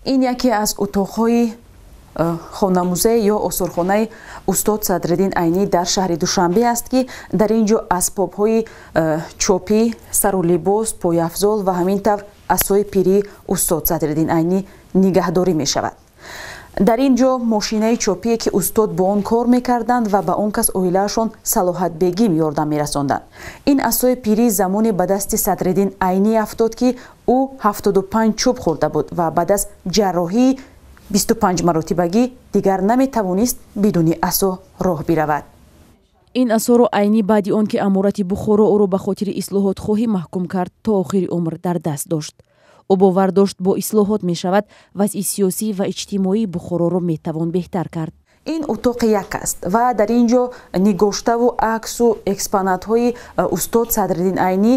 Ин яке аз утоқҳои хонамузей ё осорхонаи устод Садриддин Айнӣ дар шаҳри Душанбе аст, ки дар ин ҷо асбобҳои чопӣ, сару либос, пойафзол ва ҳамин тавр асои пирии устод Садриддин Айнӣ нигаҳдорӣ мешавад. Дар ин ҷо мошинаи чопие, ки устод бо он кор мекарданд ва ба он кас оилаашон Салоҳатбегим ёрдам мерасонданд. Ин асои пирӣ замоне ба дасти Садриддин Айнӣ афтод, ки ӯ 75 чӯб хӯрда буд ва баъд аз ҷарроҳии 25 маротибагӣ дигар наметавонист бидуни асо роҳ биравад. Ин асоро Айнӣ баъди он ки аморати Бухоро ӯро ба хотири ислоҳотхоҳӣ маҳкум кард, то охири умр дар даст дошт. Ӯ бовар дошт, бо ислоҳот мешавад вазъи сиёсӣ ва иҷтимоии Бухороро метавон беҳтар кард. Ин утоқи як аст ва дар ин ҷо нигоштаву аксу экспонатҳои устод Садриддин Айнӣ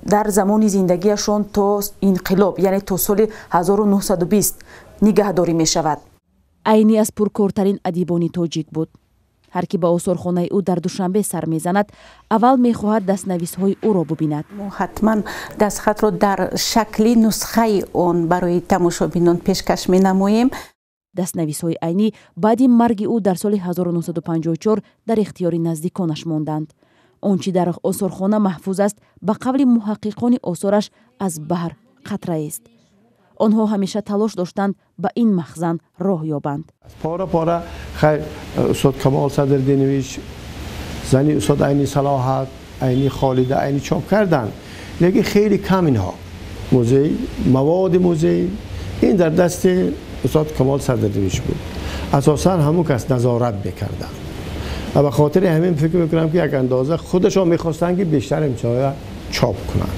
дар замони зиндагиашон то инқилоб, яъне то соли 1920 нигаҳдорӣ мешавад. Айнӣ аз пуркортарин адибони тоҷик буд. Ҳар ки ба осорхонаи ӯ дар Душанбе сар мезанад, аввал мехоҳад дастнависҳои ӯро бубинад. Мо ҳатман дастхатро дар шакли нусхаи он барои тамошобинон пешкаш менамоем. Дастнависҳои Айнӣ баъди марги ӯ дар соли 1954 дар ихтиёри наздиконаш монданд. Он чӣ дар осорхона маҳфуз аст, ба қавли муҳаққиқони осораш, аз баҳр қатраест. Онҳо ҳамеша талош доштанд, ба ин махзан роҳ ёбанд. Пора пора хайр, устод Камол Садриддинович, зани устод Айни Салоҳат, Айни Холида Айни чоп карданд, лекин хеле кам. Инҳо музей, маводи музей ин дар дасти устод Камол Садриддинович буд. Асосан ҳамун кас назорат мекарданд ва ба хотири ҳамин фикр мекунам, ки як андоза худашон мехостанд, ки бештар имчоя чоп кунанд.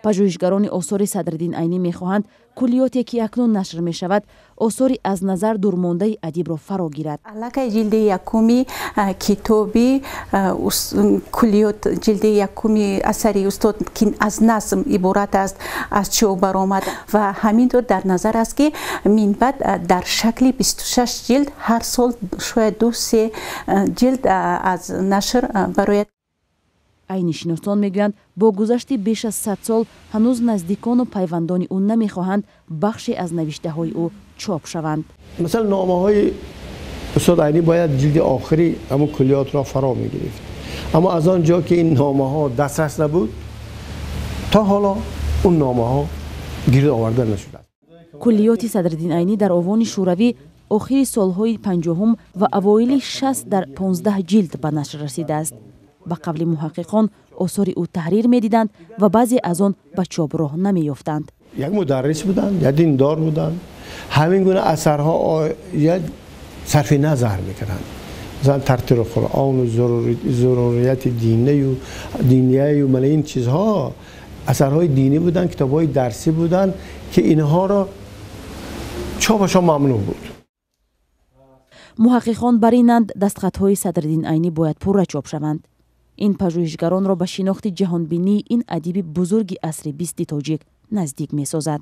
Пажӯҳишгарони осори Садриддин Айнӣ мехоҳанд, куллиёте ки акнун нашр мешавад, осори аз назар дурмондаи адибро фаро гирад. Аллакай ҷилди якуми китоби куллиёт, ҷилди якуми асари устод, ки аз назм иборат аст, аз чоп баромад ва ҳамин тур дар назар аст, ки минбаъд дар шакли 26 ҷилд ҳар сол шояд ду се ҷилд аз нашр барояд. Айнишиносон мегӯянд, бо гузашти беш аз 100 сол ҳанӯз наздикону пайвандони ӯ намехоҳанд бахше аз навиштаҳои ӯ чоп шаванд. Масалан, номаҳои устод Айнӣ бояд ҷилди охири ҳамун куллиётро фаро мегирифт, аммо аз он ҷо ки ин номаҳо дастрас набуд, то ҳоло он номаҳо гирд оварда нашудааст. Куллиёти Садриддин Айнӣ дар овони Шӯравӣ, охири солҳои 50-ум ва авоили 60, дар 15 ҷилд ба нашр расидааст. Ба қавли муҳаққиқон, осори ӯ таҳрир медиданд ва баъзе аз он ба чоп роҳ намеёфтанд. Як мударрис буданд, як диндор буданд. Ҳамин гуна асарҳо як сарфи назар мекарданд, масалан тартиби Қуръону зарурияти динаю динияю мана ин чизҳо асарҳои динӣ буданд, китобҳои дарсӣ буданд, ки инҳоро чопашон мамнӯъ буд. Муҳаққиқон бар инанд, дастхатҳои Садриддин Айнӣ бояд пурра чоп шаванд. Ин пажӯҳишгаронро ба шинохти ҷаҳонбинии ин адиби бузурги асри бисти тоҷик наздик месозад.